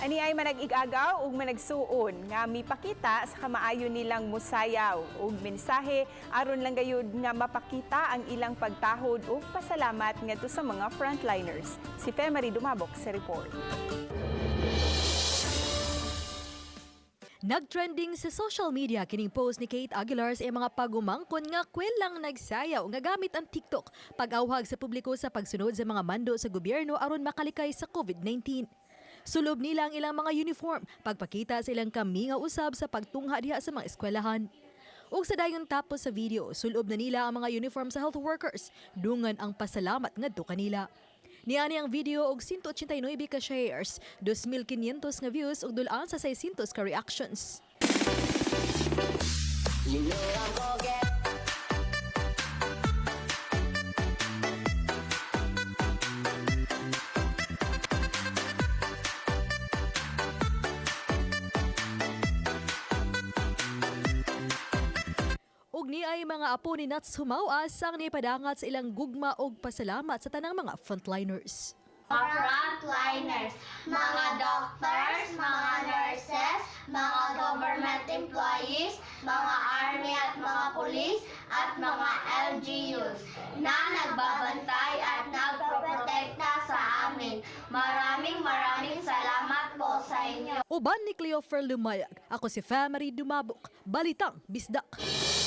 Ani ay manag-igagaw ug managsuon nga mipakita sa kamaayo nilang musayaw ug mensahe aron lang gayud nga mapakita ang ilang pagtahod ug pasalamat ngadto sa mga frontliners. Si Femary Dumabok sa report. Nagtrending sa social media kining post ni Kate Aguilar sa iyang mga pagumangkon nga kwelang nagsayaw nga gamit ang TikTok pag-awhag sa publiko sa pagsunod sa mga mando sa gobyerno aron makalikay sa COVID-19. Sulob nila ang ilang mga uniform, pagpakita sa ilang kaminga usab sa pagtungha diha sa mga eskwelahan. Ug sa dayon tapos sa video, sulob na nila ang mga uniform sa health workers, dungan ang pasalamat ngadto kanila. Niani ang video og 189 ka shares, 2,500 nga views ug dulaan sa 600 ka reactions. Ug ni ay mga apo ni Nats Humawas ang nipadangat sa ilang gugma og pasalamat sa tanang mga frontliners. Mga frontliners, mga doctors, mga nurses, mga government employees, mga army at mga police, at mga LGUs na nagbabantay at nagproprotekta sa amin. Maraming maraming salamat po sa inyo. Uban ni Cleofer Lumayag, ako si Family Dumabok, Balitang Bisdak.